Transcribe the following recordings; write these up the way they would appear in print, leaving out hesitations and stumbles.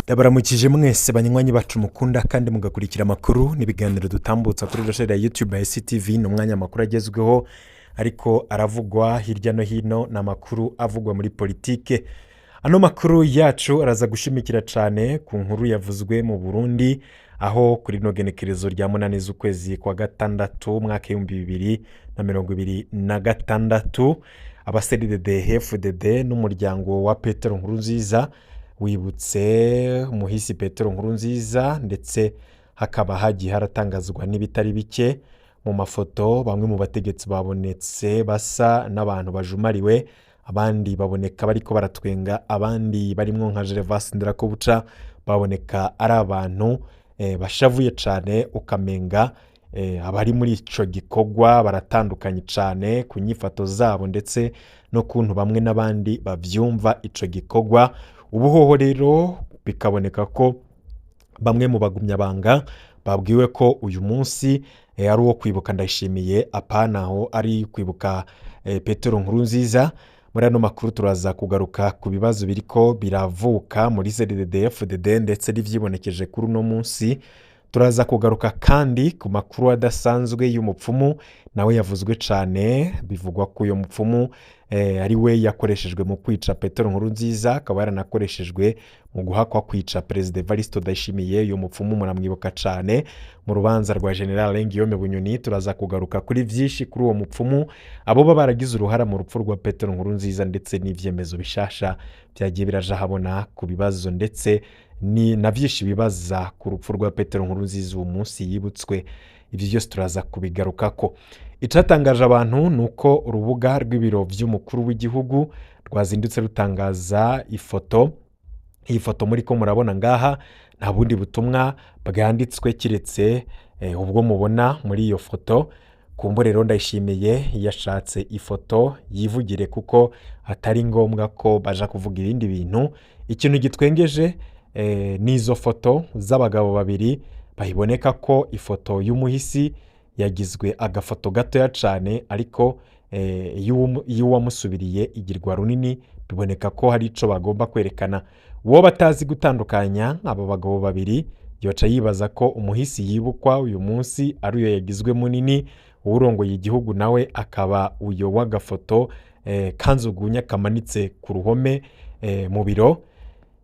Ndabaramukije mwese banywanyi bacu mukunda kandi mugakurikira amakuru n'ibiganiro dutambutsa kuri chaîne ya YouTube ya CTV. Ni umwanya amakuru agezweho ariko aravugwa hirya no hino, ni amakuru avugwa muri politike. Ano makuru yacu araza gushimikira cyane ku nkuru yavuzwe mu Burundi, aho kuri rino genekerezo rya 8 z'ukwezi kwa gatandatu umwaka 2026, aba CNDD FDD n'umuryango wa Petero Nkurunziza wibutse umuhisi Petero Nkurunziza, ndetse hakaba hagiye haratangazwa n'ibitari bike mu mafoto. Bamwe mu bategetsi babonetse basa n'abantu bajumariwe, abandi baboneka bariko baratwenga, abandi barimwo nka Gervas Ndirakobuca baboneka ari abantu bashavuye cyane, ukamenga abari muri ico gikorwa baratandukanye cyane ku nyifato zabo ndetse n'ukuntu bamwe n'abandi bavyumva ico gikorwa. Ubu hoho rero bikaboneka ko bamwe mu bagumyabanga babwiwe ko uyu munsi ari uwo kwibuka Ndayishimiye, apana aho ari kwibuka Petero Nkurunziza. Muri ano makuru turaza kugaruka ku bibazo biriko biravuka muri CNDD FDD ndetse n'ivyibonekeje kuri uno munsi. Turaza kugaruka kandi ku makuru adasanzwe y'umupfumu nawe yavuzwe cyane. Bivugwa ko uyu mupfumu ari we yakoreshejwe mu kwica Petero Nkurunziza, akaba yaranakoreshejwe mu guhakwa kwica Perezida Evariste Ndayishimiye. Uyu mupfumu muramwibuka cyane mu rubanza rwa General Guillaume Bunyoni. Turaza kugaruka kuri byinshi kuri uwo mupfumu, abo baba baragize uruhara mu rupfu rwa Petero Nkurunziza, ndetse n'ivyemezo bishasha byagiye biraja habona ku bibazo ndetse ni na byinshi bibaza ku rupfu rwa Petero Nkurunziza uwo munsi yibutswe. Ibyo byose turaza kubigarukako. Icyatangaje abantu ni uko urubuga rw'ibiro by'umukuru w'igihugu rwazindutse rutangaza ifoto. Iyi foto muri ko murabona ngaha, nta bundi butumwa bwanditswe keretse ubwo mubona muri iyo foto. Kumbo rero Ndayishimiye yashatse ifoto yivugire, kuko atari ngombwa ko baja kuvuga ibindi bintu. Ikintu gitwengeje ni izo foto z'abagabo babiri, bayiboneka ko ifoto y'umuhisi yagizwe agafoto gatoya cyane, ariko iy'uwamusubiriye igirwa runini. Biboneka ko hari icyo bagomba kwerekana. Uwo batazi gutandukanya aba bagabo babiri yoca yibaza ko umuhisi yibukwa uyu munsi ari uyo yagizwe munini, uwurongoye igihugu nawe akaba uyo w'agafoto kanzugunya kamanitse ku ruhome mu biro.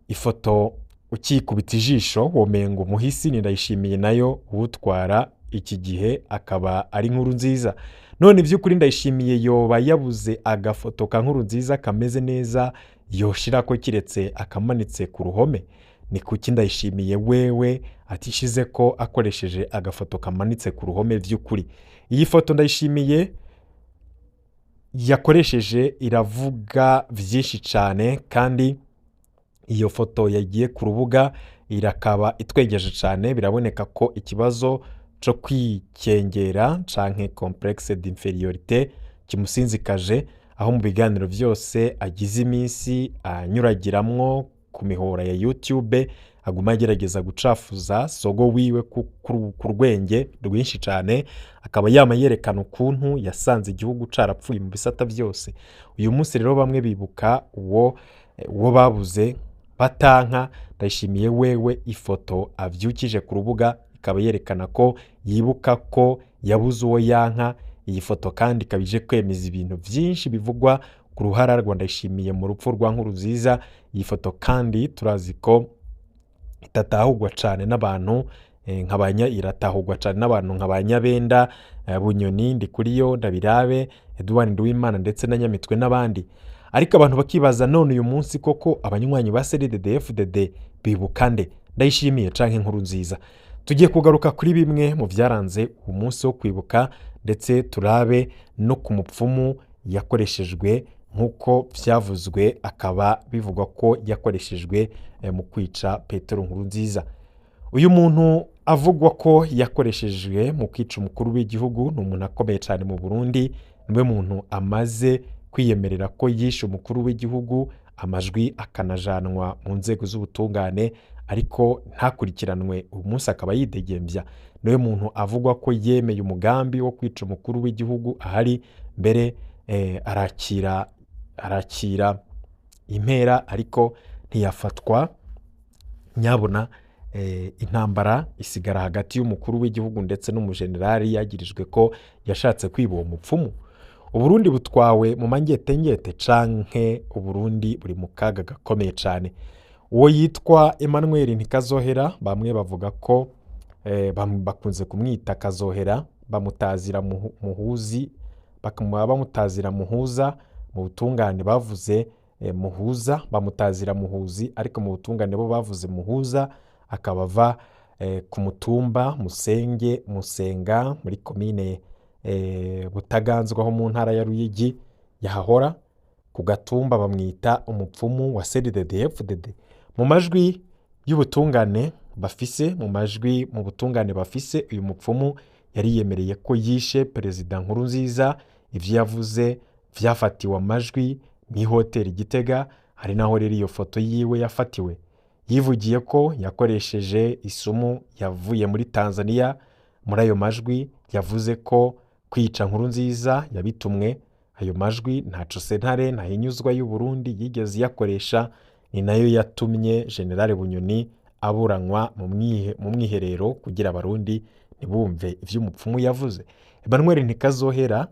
Ifoto ukikubita ijisho womenga umuhisi ni Ndayishimiye, nayo uwutwara iki gihe akaba ari Nkurunziza. None by'ukuri Ndayishimiye yoba yabuze agafoto ka Nkurunziza kameze neza yoshira ko kiretse akamanitse ku ruhome? Ni kuki Ndayishimiye wewe atishize ko akoresheje agafoto kamanitse ku ruhome? By'ukuri iyi foto Ndayishimiye yakoresheje iravuga byinshi cyane, kandi iyo foto yagiye ku rubuga irakaba itwegeje cyane. Biraboneka ko ikibazo cyo kwikengera canke complexe d'infériorité kimusinzikaje, aho mu biganiro byose agize iminsi anyuragiramwo ku mihora ya YouTube aguma agerageza gucafuza sogo wiwe ku rwenge rwinshi cyane, akaba yama yerekana ukuntu yasanze igihugu carapfuye mu bisata byose. Uyu munsi rero bamwe bibuka uwo babuze batanka. Ndayishimiye wewe ifoto avyukije ku rubuga ikaba yerekana ko yibuka ko yabuze uwo yanka. Iyi foto kandi ikaba ije kwemeza ibintu byinshi bivugwa ku ruhara rwa Ndayishimiye mu rupfu rwa Nkurunziza. Iyi foto kandi turazi ko itatahurwa cyane n'abantu iratahurwa cyane n'abantu nka ba Nyabenda, Bunyoni, Ndikuriyo, Ndabirabe, Edouard Nduwimana ndetse na Nyamitwe n'abandi. Ariko abantu bakibaza: none uyu munsi koko abanywanyi ba CNDD FDD bibuka nde, Ndayishimiye canke Nkurunziza? Tugiye kugaruka kuri bimwe mu byaranze uwo munsi wo kwibuka, ndetse turabe no ku mupfumu yakoreshejwe nk'uko byavuzwe, akaba bivugwa ko yakoreshejwe mu kwica Petero Nkurunziza. Uyu muntu avugwa ko yakoreshejwe mu kwica umukuru w'igihugu ni umuntu akomeye cyane mu Burundi. Niwe muntu amaze kwiyemerera ko yishe umukuru w'igihugu, amajwi akanajanwa mu nzego z'ubutungane ariko ntakurikiranwe, uyu munsi akaba yidegembya. Niwe muntu avugwa ko yemeye umugambi wo kwica umukuru w'igihugu ahari mbere, arakira impera ariko ntiyafatwa. Nyabona intambara isigara hagati y'umukuru w'igihugu ndetse n'umujenerali yagirijwe ko yashatse kwiba uwo mupfumu. Uburundi butwawe mu mangetengete canke Uburundi buri mu kaga gakomeye cane. Uwo yitwa Emmanuel Ntikazohera, bamwe bavuga ko bakunze kumwita Kazohera, bamutazira Muhuzi, bamutazira Muhuza. Mu butungane bavuze Muhuza, bamutazira Muhuzi, ariko mu butungane bo bavuze Muhuza. Akaba ava ku mutumba Musenge Musenga muri komine Butaganzwa ho mu ntara ya Ruyigi. Yahahora ku gatumba bamwita umupfumu wa CNDD-FDD. Mu majwi y'ubutungane bafise, mu majwi mu butungane bafise, uyu mupfumu yari yemereye ko yishe Perezida Nkurunziza. Ivyo yavuze vyafatiwe amajwi mw'ihoteli Gitega, hari naho rero iyo foto yiwe yafatiwe. Yivugiye ko yakoresheje isumu yavuye muri Tanzania. Muri ayo majwi yavuze ko kwica Nkurunziza yabitumwe. Ayo majwi ntaco sentare ntahinyuzwa y'u Burundi yigeze iyakoresha. Ni nayo yatumye General Bunyoni aburanywa mu mwiherero kugira Abarundi ntibumve ivy'umupfumu yavuze. Emmanuel Ntikazohera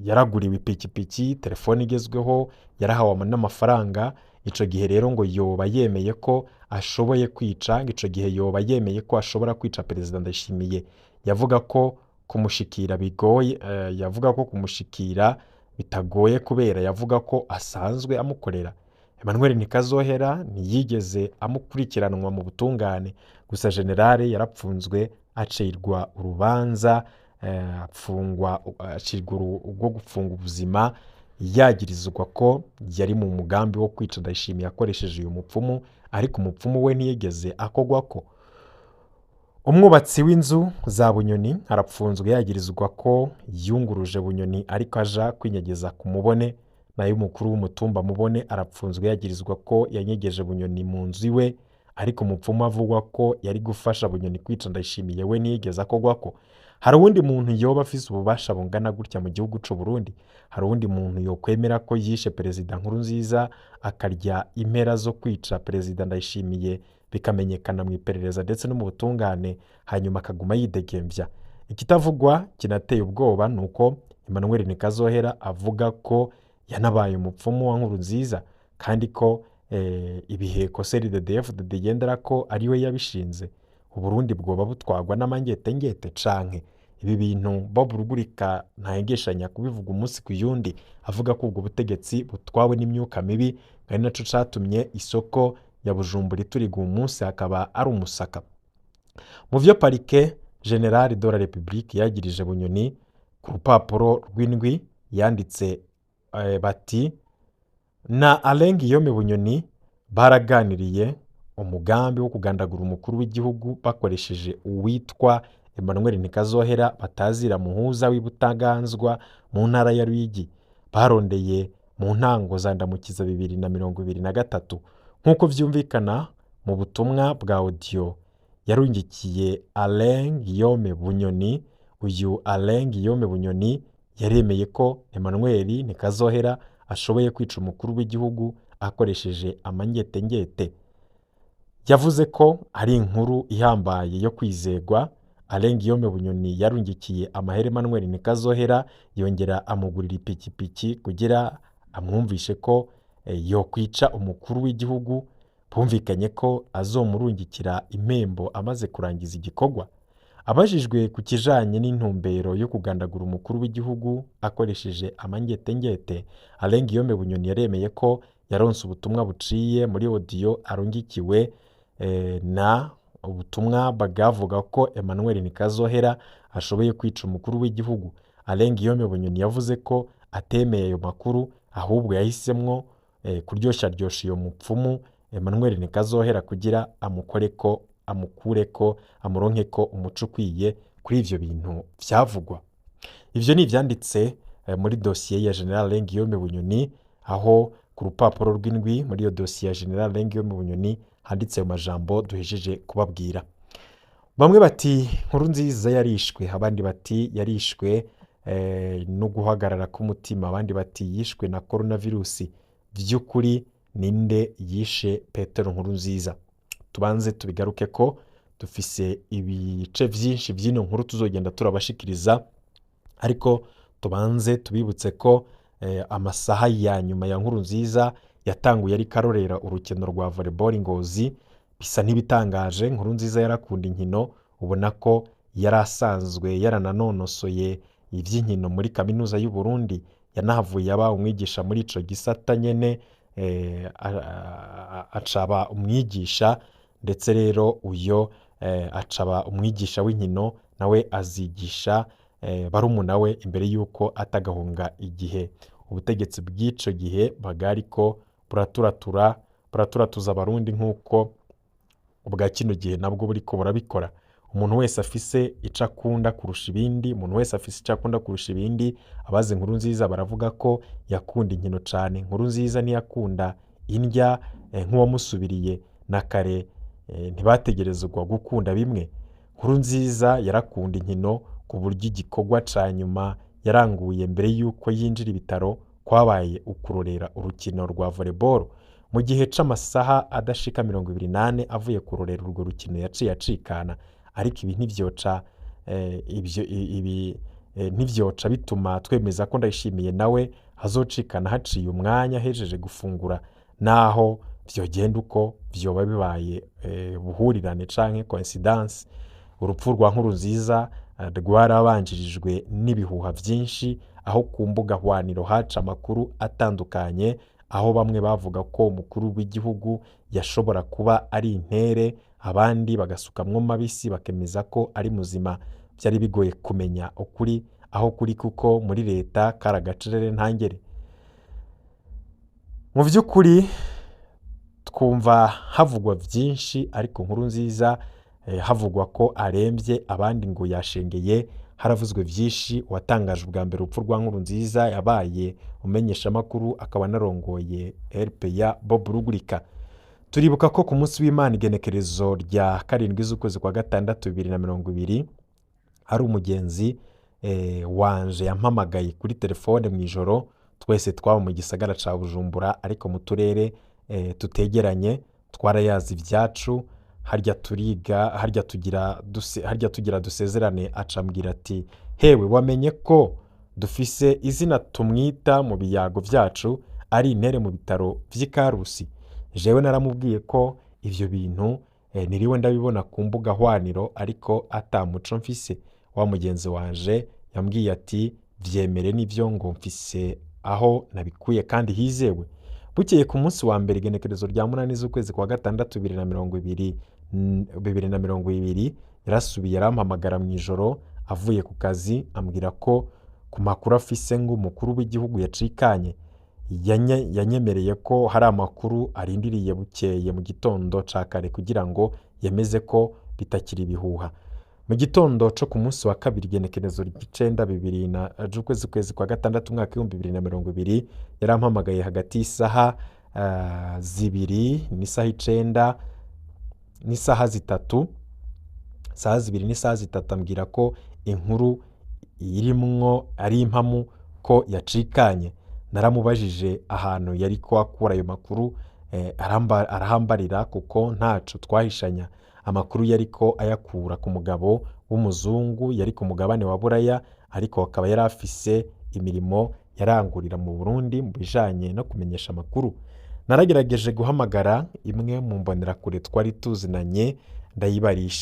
yaraguriwe ipikipiki, telefone igezweho, yarahawe n'amafaranga. Ico gihe rero ngo yoba yemeye ko ashoboye kwica, ngo ico gihe yoba yemeye ko ashobora kwica Perezida Ndayishimiye. Yavuga ko kumushikira bigoye, yavuga ko kumushikira bitagoye kubera yavuga ko asanzwe amukorera. Emmanuel Ntikazohera ntiyigeze amukurikiranwa mu butungane, gusa generale yarapfunzwe, acirwa urubanza, afungwa, acirwa urwo gupfunga ubuzima, yagirizwa ko yari mu mugambi wo kwica Ndayishimiye akoresheje uyu mupfumu, ariko umupfumu we ntiyigeze akogwako. Umwubatsi w'inzu za Bunyoni arapfunzwe, yagirizwa ko yunguruje Bunyoni ariko aja kwinyegeza ku Mubone. Nayo umukuru w'umutumba Mubone arapfunzwe, yagirizwa ko yanyegeje Bunyoni mu nzu iwe, ariko umupfumu avugwa ko yari gufasha Bunyoni kwica Ndayishimiye we ntiyigeze akogwako. Hari uwundi muntu yoba afise ububasha bungana gutya mu gihugu c'u Burundi? Hari uwundi muntu yokwemera ko yishe Perezida Nkurunziza, akarya impera zo kwica Perezida Ndayishimiye, bikamenyekana mu iperereza ndetse no mu butungane, hanyuma akaguma yidegembya? Ikitavugwa kinateye ubwoba ni uko Emmanuel Ntikazohera avuga ko yanabaye umupfumu wa Nkurunziza, kandi ko ibiheko CNDD-FDD igendera ko ariwe yabishinze. Uburundi bwoba butwagwa n'amangetengete canke ibi bintu Bob Rugurika ntahengeshanya kubivuga umunsi ku yundi, avuga ko ubwo butegetsi butwawe n'imyuka mibi, ari naco catumye isoko ya Bujumbura ituriga uyu munsi hakaba ari umusaka. Mu vyo Parquet Général de la République yagirije Bunyoni ku rupapuro rw'indwi yanditse bati: na Alain Guillaume Bunyoni baraganiriye umugambi wo kugandagura umukuru w'igihugu bakoresheje uwitwa Emmanuel Ntikazohera batazira Muhuza w'Ibutaganzwa mu ntara ya Ruyigi, barondeye mu ntango za Ndamukiza 2023. Nk'uko vyumvikana mu butumwa bwa audio yarungikiye Alain Guillaume Bunyoni, uyu Alain Guillaume Bunyoni yaremeye ko Emmanuel Ntikazohera ashoboye kwica umukuru w'igihugu akoresheje amangetengete. Yavuze ko ari inkuru ihambaye yo kwizegwa. Alain Guillaume Bunyoni yarungikiye amahera Emmanuel Ntikazohera, yongera amugurira ipikipiki kugira amwumvishe ko yokwica umukuru w'igihugu. Bumvikanye ko azomurungikira impembo amaze kurangiza igikorwa. Abajijwe ku kijanye n'intumbero yo kugandagura umukuru w'igihugu akoresheje amangetengete, Alain Guillaume Bunyoni yaremeye ko yaronse ubutumwa buciye muri audio arungikiwe na ubutumwa bwavuga ko Emmanuel Ntikazohera ashoboye kwica umukuru w'igihugu. Alain Guillaume Bunyoni yavuze ko atemeye ayo makuru, ahubwo yahisemwo kuryosharyosha iyo mupfumu Emmanuel Ntikazohera kugira amukoreko, amukureko, amuronkeko umuco ukwiye kuri ivyo bintu vyavugwa. Ivyo ni ivyanditse muri dosiye ya General Alain Guillaume Bunyoni, aho ku rupapuro rw'indwi muri iyo dosiye ya General Alain Guillaume Bunyoni handitse ayo majambo duhejeje kubabwira. Bamwe bati Nkurunziza yarishwe, abandi bati yarishwe no guhagarara k'umutima, abandi bati yishwe na coronavirus. Vy'ukuri Ninde yishe Petero Nkurunziza? Tubanze tubigaruke ko dufise ibice vyinshi vy'ino nkuru tuzogenda turabashikiriza, ariko tubanze tubibutse ko amasaha ya nyuma ya Nkurunziza yatanguye ariko arorera urukino rwa volleyball i Ngozi. Bisa n'ibitangaje, Nkurunziza yarakunda inkino, ubona ko yari asanzwe yarananonosoye ivy'inkino muri kaminuza y'u Burundi, yanahavuye aba umwigisha muri ico gisata nyene, acaba umwigisha, ndetse rero uyo acaba umwigisha w'inkino, nawe azigisha barumuna we imbere y'uko atagahunga igihe ubutegetsi bw'ico gihe bwariko buraturatuza Abarundi nk'uko ubwa kino gihe nabwo buriko burabikora. Umuntu wese afise ico akunda kurusha ibindi, umuntu wese afise ico akunda kurusha ibindi. Abazi Nkurunziza baravuga ko yakunda inkino cane. Nkurunziza ntiyakunda indya nk'uwamusubiriye na kare, ntibategerezwa gukunda bimwe. Nkurunziza yarakunda inkino ku buryo igikorwa ca nyuma yaranguye mbere y'uko yinjira ibitaro kwabaye ukurorera urukino rwa volleyball. Mu gihe c'amasaha adashika 24 avuye kurorera urwo rukino yaciye acikana. Ariko ibi ntivyoca ivyo ibi ntivyoca bituma twemeza ko Ndayishimiye nawe azocikana haciye umwanya ahejeje gufungura. Naho vyogenda uko, vyoba bibaye buhurirane canke coincidence. Urupfu rwa Nkurunziza rwarabanjirijwe n'ibihuha vyinshi, aho ku mbuga hwaniro haca amakuru atandukanye, aho bamwe bavuga ko umukuru w'igihugu yashobora kuba ari intere, abandi bagasukamwo mabisi bakemeza ko ari muzima. Vyari bigoye kumenya ukuri aho kuri, kuko muri leta kari agacerere ntangere. Mu vy'ukuri twumva havugwa vyinshi, ariko Nkurunziza havugwa ko aremvye, abandi ngo yashengeye. Haravuzwe vyinshi. Uwatangaje ubwa mbere urupfu rwa Nkurunziza yabaye umumenyeshamakuru akaba anarongoye RPA, Bob Rugurika. Turibuka ko ku munsi w'Imana, igenekerezo rya 7 z'ukwezi kwa gatandatu 2020, hari umugenzi wanje yampamagaye kuri telefone mu ijoro. Twese twaba mu gisagara ca Bujumbura, ariko mu turere tutegeranye. Twarayazi ivyacu, harya turiga, harya tugira dusezerane, acambwira ati: "Hewe, wamenye ko dufise izina tumwita mu biyago vyacu, ari intere mu bitaro vy'i Karusi?" Jewe naramubwiye ko ivyo bintu niriwe ndabibona ku mbuga hwaniro, ariko ata muco mfise. Wa mugenzi wanje yambwiye ati: "Vyemere nivyo, ngo mfise aho nabikuye kandi hizewe." Bukeye ku munsi wa mbere, igenekerezo rya 8 z'ukwezi kwa gatandatu 2020, yarasubiye arampamagara mu ijoro avuye ku kazi, ambwira ko ku makuru afise ngo umukuru w'igihugu yacikanye. Yanyemereye ko hari amakuru arindiriye bukeye mu gitondo ca kare kugira ngo yemeze ko bitakiri ibihuha. Mu gitondo co ku munsi wa kabiri, igenekerezo ry'icenda bibiri na z'ukwezi kwezi kwa gatandatu umwaka w'2020, yarampamagaye hagati y'isaha 2 n'isaha 9 n'isaha 3, saha 2 n'isaha 3, ambwira ko inkuru irimwo ari impamu, ko yacikanye. Naramubajije ahantu yari ko akura ayo makuru, arahambarira, kuko ntaco twahishanya. Amakuru yariko ayakura ku mugabo w'umuzungu yari ku mugabane wa Buraya, ariko akaba yari afise imirimo yarangurira mu Burundi mu bijanye no kumenyesha amakuru. Naragerageje guhamagara imwe mu mbonerakure twari tuzinanye,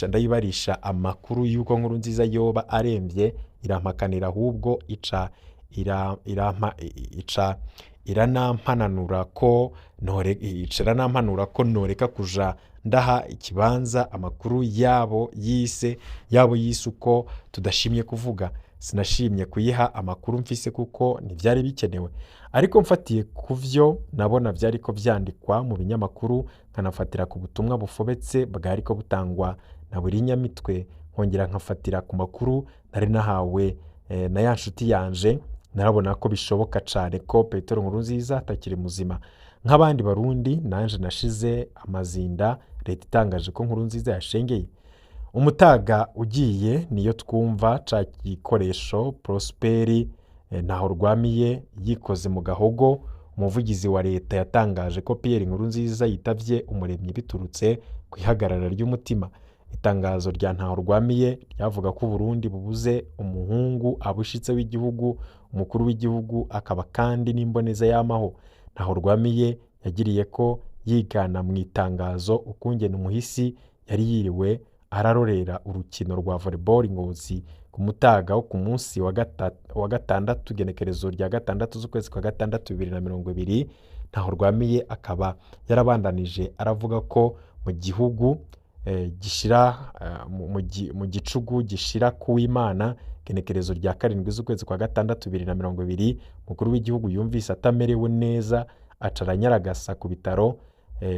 ndayibarisha amakuru y'uko Nkurunziza yoba aremvye, irampakanira, ahubwo ica ira, irampa, ica iranampananura ko nore, ica iranampanura ko noreka kuja ndaha ikibanza amakuru yabo yise uko tudashimye kuvuga. Sinashimye kuyiha amakuru mfise kuko ntivyari bikenewe, ariko mfatiye ku vyo nabona vyariko vyandikwa mu binyamakuru, nkanafatira ku butumwa bufobetse bwariko butangwa na buri nyamitwe, nkongera nkafatira ku makuru nari nahawe na ya nshuti yanje, narabona ko bishoboka cane ko Petero Nkurunziza atakiri muzima. Nk'abandi Barundi, nanje nashize amazinda leta itangaje ko Nkurunziza yashengeye. Umutaga ugiye niyo twumva ca gikoresho Prosperi ntaho rwamiye yikoze mu gahogo. Umuvugizi wa leta yatangaje ko Pierre Nkurunziza yitavye Umuremyi biturutse ku ihagarara ry'umutima. Itangazo rya Ntahorwamiye ryavuga ko Burundi bubuze umuhungu abushitse w'igihugu, umukuru w'igihugu akaba kandi n'imboneza y'amaho. Ntahorwamiye yagiriye ko yigana mu itangazo ukungene umuhisi yari yiriwe ararorera urukino rwa volleyball Ngozi ku mutaga wo ku munsi wa gatandatu, igenekerezo rya 6 z'ukwezi kwa 6 2020. Ntahorwamiye akaba yarabandanije aravuga ko mu gihugu gishira mu gicugu gishira kuw'Imana, igenekerezo rya 7 z'ukwezi kwa 6 2020, umukuru w'igihugu yumvise atamerewe neza aca aranyaragasa ku bitaro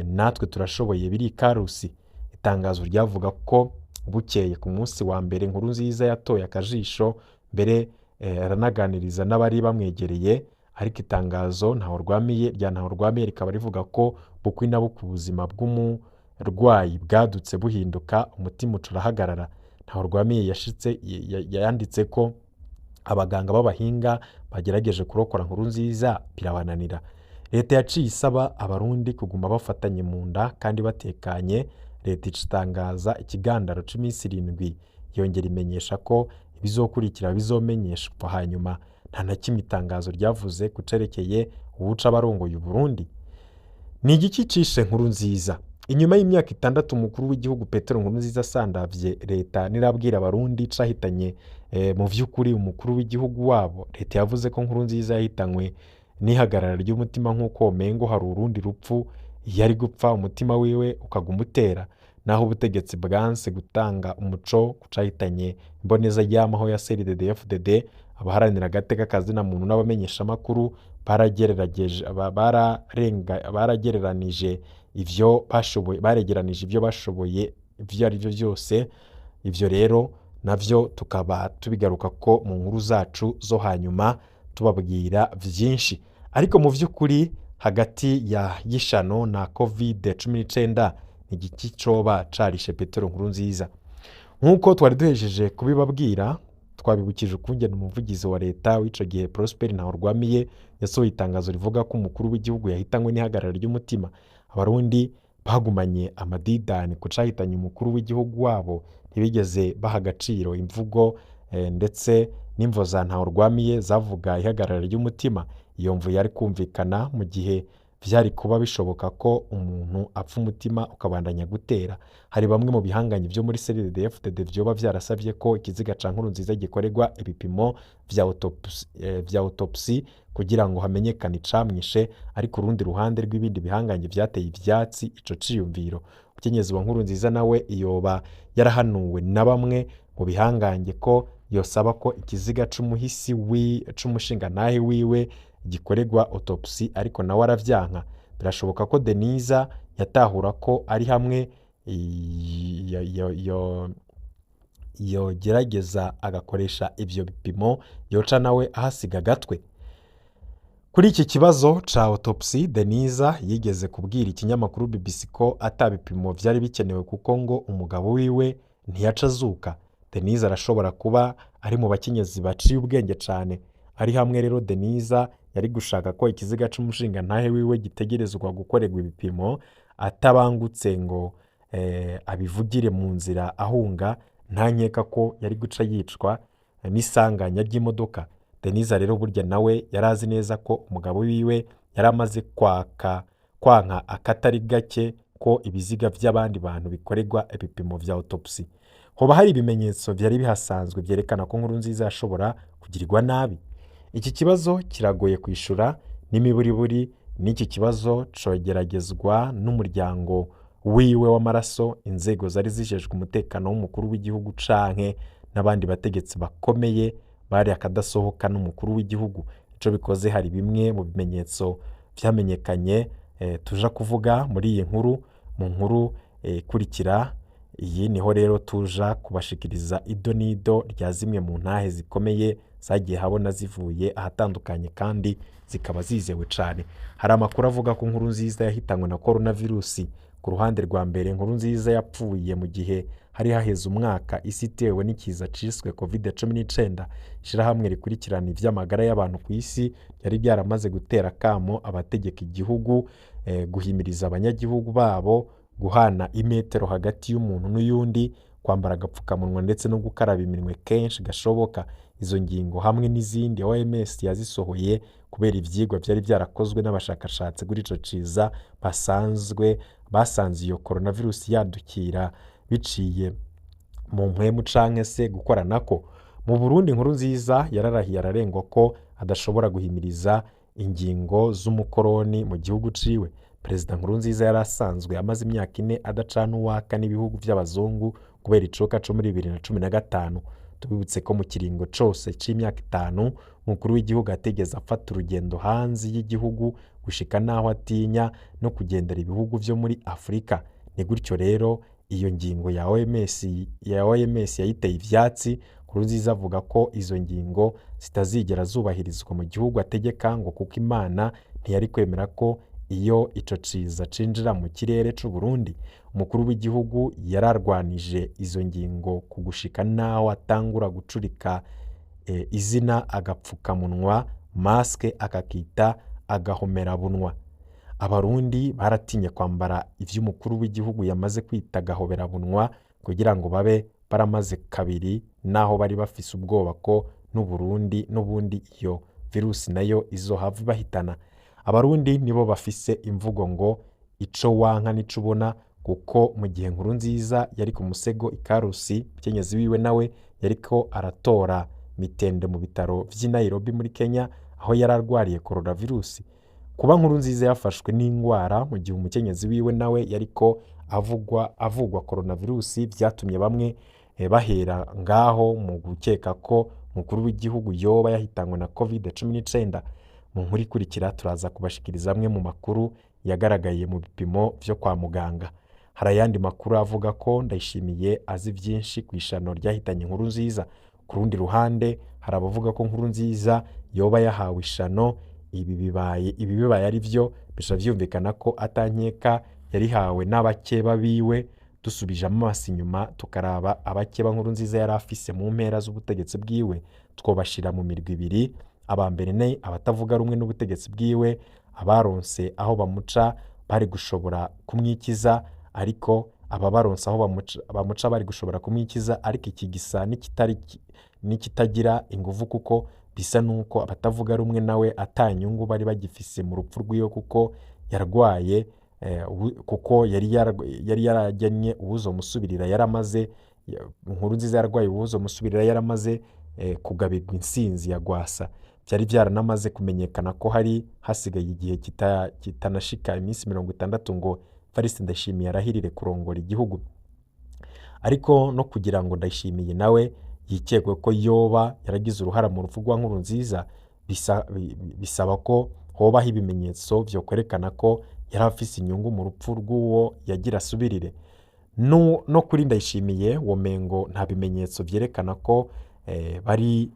natwe turashoboye biri Karusi. Itangazo ryavuga ko bukeye ku munsi wa mbere Nkurunziza yatoye akajisho mbere aranaganiriza n'abari bamwegereye, ariko itangazo Ntahorwamiye rya Ntahorwamiye rikaba rivuga ko bukwi na bukwi ubuzima bw'umurwayi bwadutse buhinduka, umutima uca urahagarara. Ntahorwamiye yanditse ko abaganga b'abahinga bagerageje kurokora Nkurunziza birabananira. Leta yaciye isaba abarundi kuguma bafatanye mu nda kandi batekanye. Leta ica itangaza ikigandaro c'iminsi 7, yongera imenyesha ko ibizokurikira bizomenyeshwa hanyuma. Nta na kimwe itangazo ryavuze ku cerekeye uwuca abarongoye Uburundi. Ni igiki cishe Nkurunziza? Inyuma y'imyaka 6 umukuru w'igihugu Petero Nkurunziza asandavye leta nirabwira abarundi cahitanye mu vy'ukuri umukuru w'igihugu wabo. Leta yavuze ko Nkurunziza yahitanywe n'ihagarara ry'umutima nk'uko womengo hari urundi rupfu yari gupfa umutima wiwe ukaguma utera. Naho ubutegetsi bwanse gutanga umuco kucahitanye imboneza y'amaho ya CNDD-FDD, abaharanira agateka kazina muntu n'abamenyeshamakuru baragereranije ivyo bashoboye, baregeranije ivyo bashoboye ivyo ari byo byose. Ivyo rero navyo tukaba tubigaruka ko mu nkuru zacu zo hanyuma tubabwira vyinshi. Ariko mu vy'ukuri hagati ya y'ishano na COVID-19 ni igiki coba carishe Petero Nkurunziza? Nk'uko twari duhejeje kubibabwira, twabibukije ukungene umuvugizi wa leta w'ico gihe Prosper Ntahorwamiye yasohoye itangazo rivuga ko umukuru w'igihugu yahitanywe n'ihagarara ry'umutima. Abarundi bagumanye amadidani ku cahitanye umukuru w'igihugu wabo, ntibigeze baha agaciro imvugo ndetse n'imvo za Ntahorwamiye zavuga ihagarara ry'umutima. Iyo mvu yari kumvikana mu gihe vyari kuba bishoboka ko umuntu apfa umutima ukabandanya gutera. Hari bamwe mu bihanganyi vyo muri CNDD-FDD vyoba vyarasavye ko ikiziga ca Nkurunziza gikorerwa ibipimo vya autopsy kugira ngo hamenyekane icamwishe, ariko urundi ruhande rw'ibindi bihanganyi vyateye ivyatsi ico ciyumviro. Umukenyezi wa Nkurunziza nawe yoba yarahanuwe na bamwe mu bihangange ko yosaba ko ikiziga c'umuhisi c'umushingantahe wiwe gikorerwa autopsy, ariko nawe aravyanka. Birashoboka ko Denise yatahura ko ari hamwe yogerageza agakoresha ivyo bipimo yoca nawe ahasiga agatwe. Kuri iki kibazo ca autopsy, Denise yigeze kubwira ikinyamakuru BBC ko ata bipimo vyari bikenewe kuko ngo umugabo wiwe ntiyaca azuka. Denise arashobora kuba ari mu bakenyezi baciye ubwenge cane. Ari hamwe rero Denise yari gushaka ko ikiziga c'umushingantahe wiwe gitegerezwa gukorerwa ibipimo atabangutse ngo abivugire mu nzira ahunga, nta nkeka ko yari guca yicwa n'isanganya ry'imodoka. Denise rero burya nawe yarazi neza ko umugabo wiwe yari amaze kwanka akatari gake ko ibiziga vy'abandi bantu bikorerwa ibipimo vya autopsy. Hoba hari ibimenyetso vyari bihasanzwe vyerekana ko Nkurunziza yashobora kugirirwa nabi? Iki kibazo kiragoye kwishura n'imiburiburi. N'iki kibazo cogeragezwa n'umuryango wiwe w'amaraso, inzego zari zijejwe umutekano w'umukuru w'igihugu canke n'abandi bategetsi bakomeye bari akadasohoka n'umukuru w'igihugu. Ico bikoze hari bimwe mu bimenyetso vyamenyekanye tuja kuvuga muri iyi nkuru, mu nkuru ikurikira. Iyi niho rero tuja kubashikiriza ido n'ido rya zimwe mu ntahe zikomeye zagiye habona zivuye ahatandukanye kandi zikaba zizewe cane. Hari amakuru avuga ko Nkurunziza yahitanywe na coronavirus. Ku ruhande rwa mbere, Nkurunziza yapfuye mu gihe hari haheze umwaka isi itewe n'ikiza ciswe COVID-19. Ishirahamwe rikurikirana ivy'amagara y'abantu ku isi ryari ryaramaze gutera akamo abategeka igihugu guhimiriza abanyagihugu babo guhana imetero hagati y'umuntu n'uyundi, kwambara agapfukamunwa ndetse no gukaraba iminwe kenshi gashoboka. Izo ngingo hamwe n'izindi OMS yazisohoye kubera ivyigwa vyari vyarakozwe n'abashakashatsi kuri ico ciza basanzwe basanze iyo coronavirus yadukira biciye mu mpwemu canke se gukoranako. Mu Burundi, Nkurunziza yararahiye ararengwa ko adashobora guhimiriza ingingo z'umukoroni mu gihugu ciwe. Perezida Nkurunziza yari asanzwe amaze imyaka 4 adacana uwaka n'ibihugu vy'abazungu kubera icoka co muri 2015. Tubibutse ko mu kiringo cose c'imyaka 5 umukuru w'igihugu atigeze afata urugendo hanze y'igihugu gushika naho atinya no kugendera ibihugu vyo muri Afurika. Ni gutyo rero iyo ngingo ya OMS yayiteye ivyatsi. Nkurunziza avuga ko izo ngingo zitazigera zubahirizwa mu gihugu ategeka, ngo kuko Imana ntiyari kwemera ko iyo ico ciza cinjira mu kirere c'u Burundi. Umukuru w'igihugu yararwanije izo ngingo kugushika naho atangura gucurika izina agapfukamunwa maske akakita agahomerabunwa. Abarundi baratinye kwambara ivy'umukuru w'igihugu yamaze kwita agahoberabunwa kugira ngo babe baramaze kabiri, naho bari bafise ubwoba ko n'Uburundi n'ubundi iyo virusi nayo izohava ibahitana. Abarundi nibo bafise imvugo ngo ico wanka nico ubona, kuko mu gihe Nkurunziza yari ku musego ikarusi, mukenyezi wiwe nawe yariko aratora mitende mu bitaro vy'i Nairobi muri Kenya aho yari arwariye coronavirus. Kuba Nkurunziza yafashwe n'ingwara mu gihe umukenyezi wiwe nawe yariko avugwa coronavirus vyatumye bamwe bahera ngaho mu gukeka ko umukuru w'igihugu yoba yahitanywe na COVID-19. Mu nkuru ikurikira turaza kubashikiriza amwe mu makuru yagaragaye mu bipimo vyo kwa muganga. Hari ayandi makuru avuga ko Ndayishimiye azi vyinshi ku ishano ryahitanye Nkurunziza. Ku rundi ruhande hari abavuga ko Nkurunziza yoba yahawe ishano. Ibi bibaye ari vyo bica vyumvikana ko atankeka yarihawe n'abakeba biwe. Dusubije amaso inyuma tukaraba abakeba Nkurunziza yari afise mu mpera z'ubutegetsi bwiwe, twobashira mu mirwi ibiri. Aba mbere ni abatavuga rumwe n'ubutegetsi bwiwe, abaronse aho bamuca bari gushobora kumwikiza, ariko aba baronse aho bamuca bari gushobora kumwikiza, ariko iki gisa n'ikitagira inguvu, kuko bisa nuko abatavuga rumwe nawe atanyungu bari bagifise mu rupfu rwiwe, kuko yarwaye, kuko yari yaragennye uwuzomusubirira yaramaze. Nkurunziza yarwaye uwuzomusubirira yaramaze kugabirwa insinzi ya Gwasa. Byari byaranamaze kumenyekana ko hari hasigaye igihe kitanashika iminsi 60 ngo Evariste Ndayishimiye arahirire kurongora igihugu. Ariko no kugira ngo Ndayishimiye nawe yikekwe ko yoba yaragize uruhara mu rupfu rwa Nkurunziza, bisaba ko hobaho ibimenyetso vyo kwerekana ko yari afise inyungu mu rupfu rw'uwo yagira asubirire. No kuri Ndayishimiye womengo nta bimenyetso vyerekana ko bari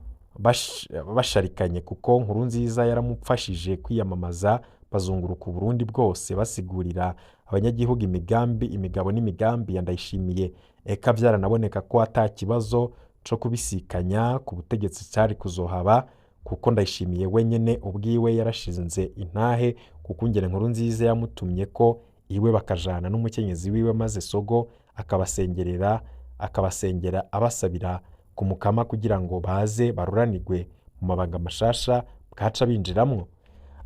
basharikanye, kuko Nkurunziza yaramufashije kwiyamamaza, bazunguruka Uburundi bwose basigurira abanyagihugu imigambi, imigabo n'imigambi ya Ndayishimiye. Eka vyaranaboneka ko ata kibazo co kubisikanya ku butegetsi cari kuzohaba, kuko Ndayishimiye wenyene ubwiwe yarashinze intahe kuko ingene Nkurunziza yamutumye ko iwe bakajana n'umukenyezi wiwe, maze Sogo akabasengera abasabira ku mukama kugira ngo baze baruranirwe mu mabanga mashasha bwaca binjiramwo.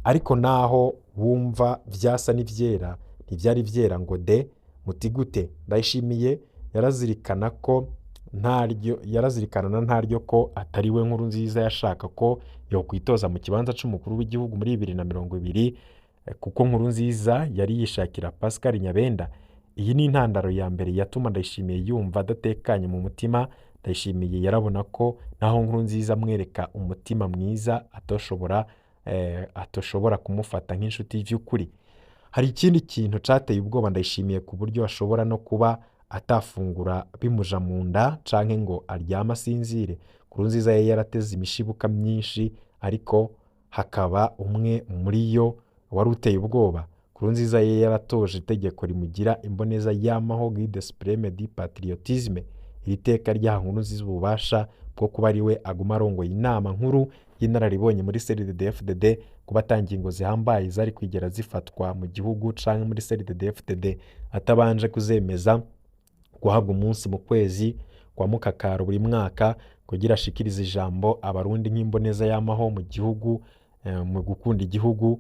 Ariko naho wumva vyasa n'ivyera, ntivyari vyera ngo de muti gute. Ndayishimiye yarazirikana ko ntaryo, yarazirikana na ntaryo ko atari we Nkurunziza yashaka ko yokwitoza mu kibanza c'umukuru w'igihugu muri 2020, kuko Nkurunziza yari yishakira Pascal Nyabenda. Iyi ni intandaro ya mbere yatuma Ndayishimiye yumva adatekanye mu mutima. Ndayishimiye yarabona ko naho Nkurunziza amwereka umutima mwiza atoshobora kumufata nk'inshuti vy'ukuri. Hari ikindi kintu cateye ubwoba Ndayishimiye ku buryo ashobora no kuba atafungura bimuja mu nda canke ngo aryame asinzire. Nkurunziza yari yarateze imishibuka myinshi, ariko hakaba umwe muri yo wari uteye ubwoba. Nkurunziza ye yaratoje itegeko rimugira imboneza yamaho, guide suprême du patriotisme. Iri teka ryaha Nkurunziza ububasha bwo kuba ari we aguma arongoye inama nkuru y'inararibonye muri CNDD-FDD, kuba ata ngingo zihambaye zari kwigera zifatwa mu gihugu canke muri CNDD-FDD atabanje kuzemeza, guhabwa umunsi mu kwezi kwa mukakaro buri mwaka kugira ashikirize ijambo abarundi nk'imboneza y'amaho mu gihugu, mu gukunda igihugu.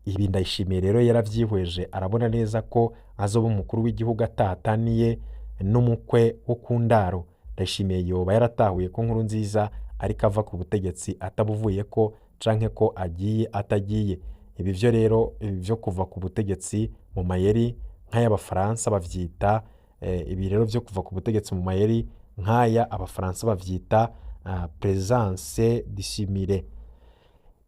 Ibi Ndayishimiye rero yaravyihweje, arabona neza ko azoba umukuru w'igihugu atahataniye n'umukwe wo ku ndaro. Ndayishimiye yoba yaratahuye ko Nkurunziza ariko ava ku butegetsi atabuvuye ko, canke ko agiye atagiye. Ibi vyo rero, ibi vyo kuva ku butegetsi mu mayeri nk'ay'abafaransa bavyita, ibi rero vyo kuva ku butegetsi mu mayeri nk'aya abafaransa bavyita présence dissimulée.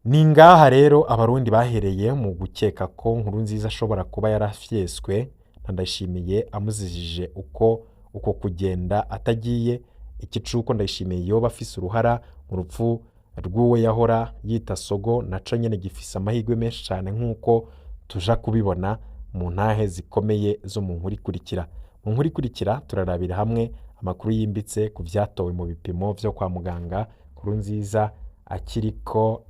Ni ngaha rero abarundi bahereye mu gukeka ko Nkurunziza ashobora kuba yarafyeswe na Ndayishimiye, amuzijije uko kugenda atagiye. Iki cuko Ndayishimiye yoba afise uruhara mu rupfu rw'uwo yahora yita sogo naco nyene gifise amahirwe menshi cane, nk'uko tuja kubibona mu ntahe zikomeye zo mu nkuru ikurikira. Mu nkuru ikurikira turarabira hamwe amakuru yimbitse ku vyatowe mu bipimo vyo kwa muganga Nkurunziza akiriko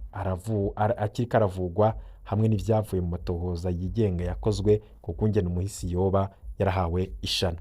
aravugwa, hamwe n'ivyavuye mu matohoza yigenga yakozwe ku kungene umuhisi yoba yarahawe ishano.